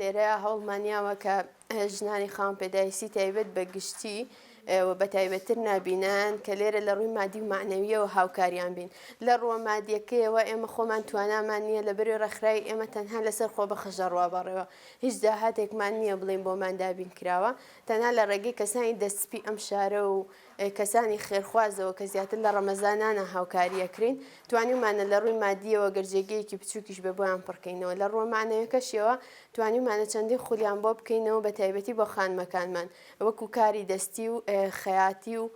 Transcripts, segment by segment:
لێرە هەوڵمان یاوە کە ژنانی خاوەن پێداویستی تایبەت بە گشتی و بە تایبەتتر نابینایان کە لێرە لە ڕووی مادی و مەعنەوییەوە هاوکاریان بین. لە ڕووە مادییەکەیەوە ئێمە خۆمان توانامان نییە لەبەرئەوەی ڕێکخراوی ئێمە تەنها لەسەر خۆبەخش دەڕوا بەڕێوە. هیچ داهاتێکمان نییە بڵێین بۆمان دابین کراوە. تەنها لە ڕێگەی کەسانی دەستسپی ئەم شارە و کەسانی خێرخوازەوە کە زیاتر لە ڕەمەزانانا هاوکاری ئەکرێین، توانیومانە لە ڕووی مادییەوە گەر جێگەیەکی بچووکیش بێ بۆیان پڕکەینەوە. لە ڕووە مەعنەویەکەشیەوە توانیومانە چەندین خولیان بۆ بکەینەوە بە تایبەتی بۆ خانمەکانمان وەکو کاری دەستی و خەیاتی و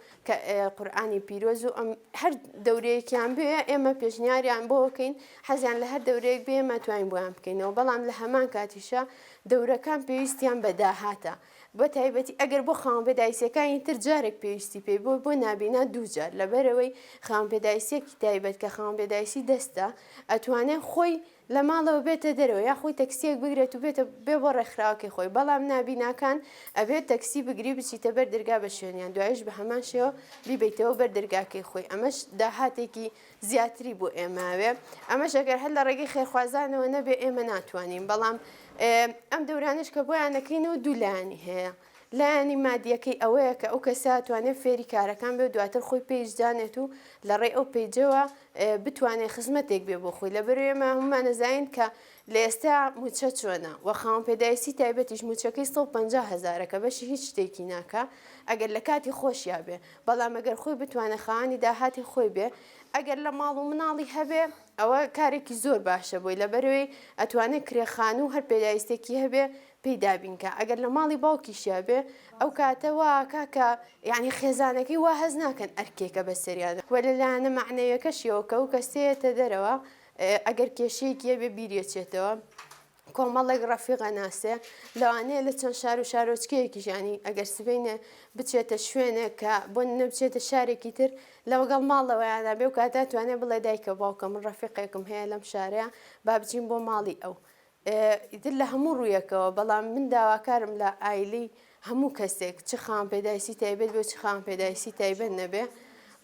قورئانی پیرۆز و ئەم هەر دەورەیەکیان بێ ئێمە پێشنیاریان بۆ بکەین حەزیان لە هەر دەورەیەک بێ ئێمە توانین بۆیان بکەینەوە بەڵام لە هەمان کاتیشا دەورەکان پێویستیان بە داهاتە بە تایبەتی ئەگەر بۆ خاوەن پێداویستیەکانی تر جارێک پێویستی پێی بۆ بۆ نابینا دووجار لەبەرئەوەی خاوەن پێداویستیەکی تایبەت کە خاوەن پێداویستی دەستە ئەتوانێ خۆی لە ماڵەوە بێتە دەرەوە یاخۆی تەکسیەک بگرێت و بێتە بێ بۆ ڕێکخراوەکەی خۆی بەڵام نابیناکان ئەبێت تەکسی بگری بچیتە بەر دەرگا بە شوێنیان دوایش بە هەمان شێوە بیبەیتەوە بەر دەرگاکەی خۆی ئەمەش داهاتێکی زیاتری بۆ ئێمەوێ ئەمەش ئەگەر هەر لە ڕێگەی خێرخوازانەوە نەبێ ئێمە ناتوانین بەڵام ئەم دەورانەش کە بۆیان دەکەینەوە دوو لایەنی هەیە لایەنی مادیەکەی ئەوەیە کە ئەو کەسە توانێت فێری کارەکان بێ و دواتر خۆی page دانێت و لە ڕێی ئەو page ەوە بتوانێت خزمەتێک بێ بۆ خۆی لەبەرئەوەی ئێمە هەموومان ئەزانین کە لە ئێستا مووچە چۆنە و خاوەن پێداویستی تایبەتیش مووچەکەی 150 هەزارە کە بەشی هیچ شتێکی ناکا ئەگەر لە کاتی خۆشیا بێ بەڵام ئەگەر خۆی بتوانێت خاوەنی داهاتی خۆی بێ ئەگەر لە ماڵ و مناڵی هەبێ ئەوە کارێکی زۆر باشە بۆی لەبەرئەوەی ئەتوانێت کرێ خانوو هەر پێداویستێکی هەبێ پێی دابین کا ئەگەر لە ماڵی باوکیشیا بێ ئەو کاتە وا ئەکا کە یانی خێزانەکەی وا هەست ناکەن ئەرکێکە بەسەریان وە لە لایەنە مەعنەویەکەشیەوە کە ئەو کەسەیەتە دەرەوە ئەگەر کێشەیەکی هەبێ بیری ئەچێتەوە کۆمەڵێک ڕەفیق ئەناسێ لەوانەیە لە چەند شار و شارۆچکەیەکیش یانی ئەگەر سبەینێ بچێتە شوێنێک کە بۆ نمونە بچێتە شارێکی تر لەگەڵ ماڵەوەیانا بێ و کاتە توانێ بڵێ دایکە باوکە من ڕەفیقێکم هەیە لەم شارەیە با بچین بۆ ماڵی ئەو ئیتر لە هەموو ڕوویەکەوە، بەڵام من داواکارم لە عایلەی هەموو کەسێک چ خاوەن پێداویستی تایبەت بێ و چ خاوەن پێداویستی تایبەت نەبێ،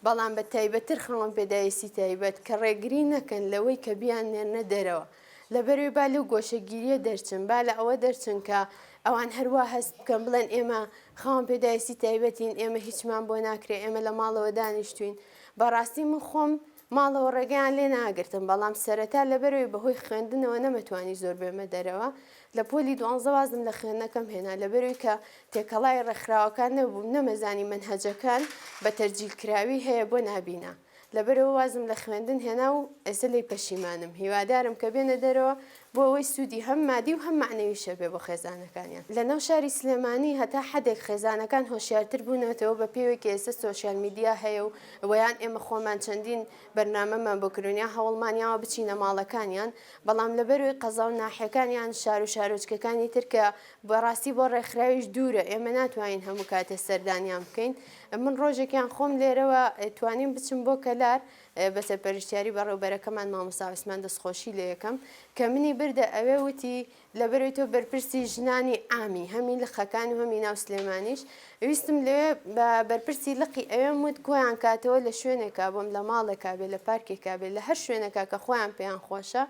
بەڵام بە تایبەتتر خاوەن پێداویستی تایبەت کە ڕێگری نەکەن لەوەی کە بیاننێرنە دەرەوە. لەبەرئەوەی با لەو گۆشەگیرییە دەرچن، با لە ئەوە دەرچن کە ئەوان هەروا هەست بکەن بڵێن ئێمە خاوەن پێداویستی تایبەتین، ئێمە هیچمان بۆ ناکرێ، ئێمە لە ماڵەوە دانیشتووین. بەڕاستی من خۆم ماڵەوە ڕێگەیان لێ ناگرتم، بەڵام سەرەتا لەبەرئەوەی بەهۆی خوێندنەوە نەمەتوانی زۆر بێمە دەرەوە، لە پۆلی دوانزە وازم لە خوێندنەکەم هێنا، لەبەرئەوەی کە تێکەڵای ڕێکخراوەکان نەبووم، نەمەزانی مەنهەجەکان بە تەرجیلکراوی هەیە بۆ نابینا، لەبەرئەوە وازم لە خوێندن هێنا و ئێستا لێی پەشیمانم، هیوادارم کە بێنە دەرەوە بۆ ئەوەی سوودی هەم مادی و هەم مەعنەویش هەبێ بۆ خێزانەکانیان. لەناو شاری سلێمانی هەتا حەدێک خێزانەکان هۆشیارتر بوونەتەوە بە پێوەی کە ئێستا social media هەیە و وە یان ئێمە خۆمان چەندین بەرنامەمان بۆ کردوون یان هەوڵمان یاوە بچینە ماڵەکانیان بەڵام لەبەروی قەزا و ناحیەکان یان شار و شارۆچکەکانی تر کە بەڕاستی بۆ ڕێکخراویش دوورە ئێمە ناتوانین هەموو کاتێ سەردانیان بکەین من ڕۆژێکیان خۆم لێرەوە توانیم بچم بۆ کەلار بە سەرپەرشتیاری بەڕێوبەرەکەمان مامۆستا عوسمان دەستخۆشی لێ ئەکەم کە منی بردە ئەوێ وتی لەبەرئەوەی تۆ بەرپرسی ژنانی عامی هەمی لقەکان و هەمی ناو سلێمانیش ویستم لەوێ بە بەرپرسی لقی ئەوێم وت کۆیان کاتەوە لە شوێنێکا بۆم لە ماڵێکا بێ لە پارکێکا بێ لە هەر شوێنێکا کە خۆیان پێیان خۆشە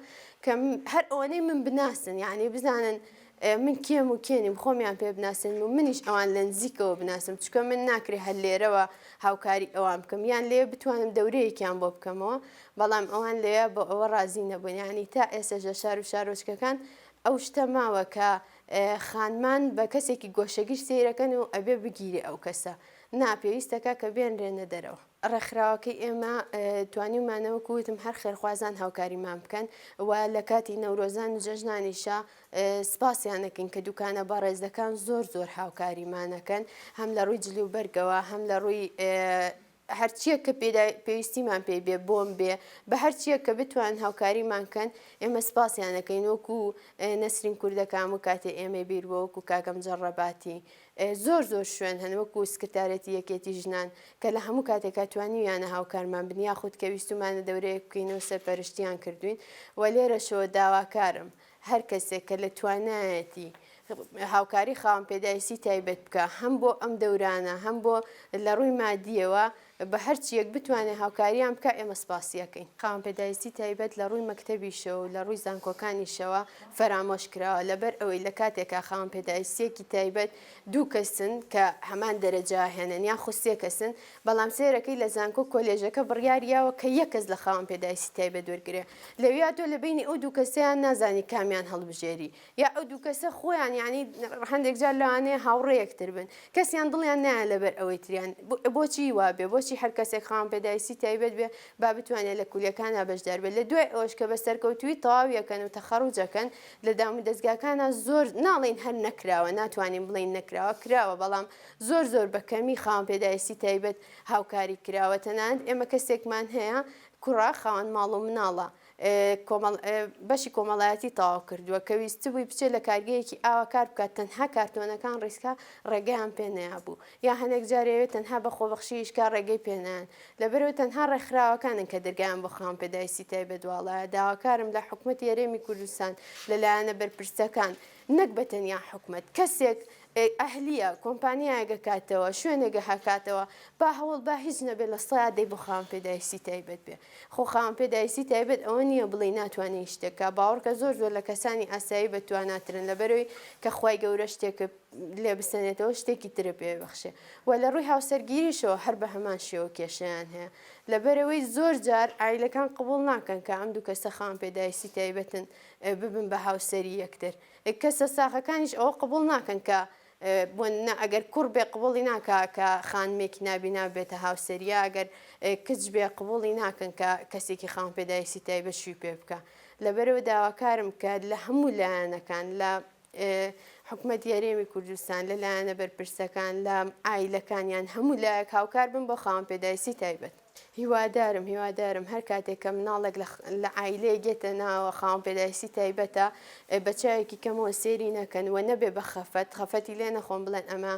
کە هەر ئەوەنەی من بناسن یعنی بزانن من کێم و کێنیم خۆمیان پێ بناسێنم و منیش ئەوان لە نزیکەوە بناسم چونکە من ناکرێ هەر لێرەوە هاوکاری ئەوان بکەم یان لێ بتوانم دەورەیەکیان بۆ بکەمەوە بەڵام ئەوان لەوێ بۆ ئەوە ڕازی نەبوون یانی تا ئێستاش لە شار و شارۆچکەکان ئەو شتە ماوە کە خانمان بە کەسێکی گۆشەگیر سەیرەکەن و ئەبێ بگیرێ ئەو کەسە نا پێویستەکە کە بێنرێنە دەرەوە. ڕێکخراوەکەی ئێمە توانیومانە وەکو وتم هەر خێرخوازان هاوکاریمان بکەن و لە کاتی نەورۆزان و جەژنانیشا سپاسیان ئەکەین کە دوکانە بەڕێزەکان زۆر زۆر هاوکاریمان ئەکەن هەم لە ڕووی جل و بەرگەوە هەم لە ڕووی هەرچیەک کە پێویستیمان پێی بێ بۆم بێ بە هەرچیەک کە بتوان هاوکاریمان کەن ئێمە سپاسیان ئەکەین وەکو نەسرین کوردەکان و کاتێ ئێمەی بیر بۆ وەکو کاکەم جەڕەباتی زۆر زۆر شوێن هەن وەکو سکرتارێتی یەکێتی ژنان کە لە هەموو کاتێکا توانیویانە هاوکارمان بن یاخود کە ویستومانە دەورەیەک بکەینەوە سەرپەرشتیان کردوین و لێرەشەوە داواکارم هەر کەسێک کە لە توانایەتی هاوکاری خاوەن پێداویستی تایبەت بکا هەم بۆ ئەم دەورانە هەم بۆ لە ڕووی مادیەوە. بە هەرچیەک بتوانێ هاوکاریان بکا ئێمە سپاسی ئەکەین. خاوەن پێداویستی تایبەت لە ڕووی مەکتەبیشەوە و لە ڕووی زانکۆکانیشەوە فەرامۆش کراوە لەبەر ئەوەی لە کاتێکا خاوەن پێداویستیەکی تایبەت دوو کەسن کە هەمان دەرەجە ئەهێنن یاخود سێ کەسن بەڵام سەیرەکەی لە زانکۆ کۆلێژەکە بڕیاری یاوە کە یەک کەس لە خاوەن پێداویستی تایبەت وەرگرێ لەویا تۆ لە بەینی ئەو دوو کەسەیان نازانی کامیان هەڵبژێری یا ئەو دوو کەسە خۆیان یانی هەندێک جار لەوانەیە هاوڕێ یەکتر بن کەسیان دڵیان نایە لەبەر ئەوەی تریان بۆچی وابێ بۆچی هەر کەسێک خاوەن پێداویستی تایبەت بێ با بتوانێت لە کولیەکانا بەشدار بێت لە دوای ئەوەش کە بە سەرکەوتووی تەواویەکەن و تەخەڕوجەکەن لە دامودەزگاکانا زۆر ناڵێین هەر نەکراوە ناتوانین بڵێین نەکراوە کراوە بەڵام زۆر زۆر بە کەمی خاوەن پێداویستی تایبەت هاوکاری کراوە تەنانەت ئێمە کەسێکمان هەیە کوڕە خاوەن ماڵ و مناڵە کۆمەڵ بەشی کۆمەڵایەتی تەواو کردووە کە ویستبووی بچێت لە کارگەیەکی ئاوا کار بکات تەنها کارتۆنەکان ڕیزکا ڕێگەیان پێ نەیابوو یا هەنێک جار ئەیەوێت تەنها بە خۆبەخشی ئیش کا ڕێگەی پێ نایەن لەبەرئەوەی تەنها ڕێکخراوەکانن کە دەرگایان بۆ خاوەن پێداویستی تایبەت واڵایە داواکارم لە حکومەتی هەرێمی کوردستان لە لایەنە بەرپرسەکان نەک بە تەنیا حکومەت کەسێک ئەهلیە کۆمپانیایەک ئەکاتەوە شوێنێک ئەکاتەوە با هەوڵ با هیچ نەبێ لە سەیا دەی بۆ خاوەن پێداویستی تایبەت بێ خۆ خاوەن پێداویستی تایبەت ئەوە نییە بڵێی ناتوانێ هیچ شتێک کا باوەڕکە زۆر زۆر لە کەسانی ئاسایی بە تواناترن لەبەرەوەی کە خوای گەورە شتێکت لێ بسەنێتەوە شتێکی ترت پێ بەخشێ و لە ڕووی هاوسەرگیریشەوە هەر بە هەمان شێوە کێشەیان هەیە لەبەرەوەی زۆر جار عایلەکان قبوڵ ناکەن کە ئەم دوو کەسە خاوەن پێداویستی تایبەتن ببن بە هاوسەری یەکتر کەسە ساغەکانیش ئەوە قبوڵ ناکەن کە بۆ نمونە ئەگەر کوڕ بێ قبوڵی ناکا کە خانمێکی نابینا بێتە هاوسەری یا ئەگەر کچ بێ قبوڵی ناکەن کە کەسێکی خاوەن پێداویستی تایبەت شووی پێ بکا لەبەرئەوە داواکارم کە لە هەموو لایەنەکان لە حکومەتی هەرێمی کوردستان لە لایەنە بەرپرسەکان لە عایلەکان یان هەموو لایەک هاوکار بن بۆ خاوەن پێداویستی تایبەت. هیوادارم هیوادارم هەر کاتێک کە مناڵێک لە عایلەیەک یەتە ناوە خاوەن پێداویستی تایبەتە بە چاوێکی کەمەوە سێری نەکەن و نەبێ بە خەفەت خەفەتی لێ نەخۆن بڵێن ئەمە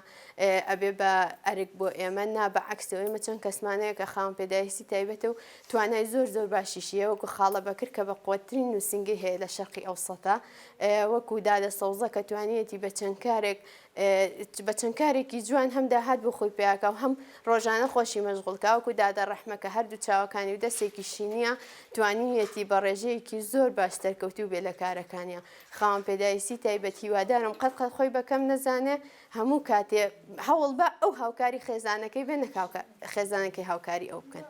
ئەبێ بە ئەرک بۆ ئێمە نا بە عەکسەوە ئێمە چەند کەسمان هەیە کە خاوەن پێداویستی تایبەتە و توانای زۆر زۆر باشیشی هەیە وەکو خاڵە بەکر کە بە قوەتترین نووسینگەی هەیە لە شەرقی ئەوسەتە وەکو دادە سەوزە کە توانیەتی بە چەند کارێک بە چەند کارێکی جوان هەم داهات بۆ خۆی پێیاکا و هەم ڕۆژانە خۆشی مەشغوڵ کا وەکو دادە ڕەحمە کە هەردوو چاوەکانی و دەستێکیشی نییە توانیویەتی بە ڕێژەیەکی زۆر باش سەرکەوتوو بێ لە کارەکانیا خاوەن پێداویستی تایبەت هیوادارم قەت قەت خۆی بە کەم نەزانێ هەموو کاتێ هەوڵ بە ئەو هاوکاری خێزانەکەی بێ نەک خێزانەکەی هاوکاری ئەو بکەن.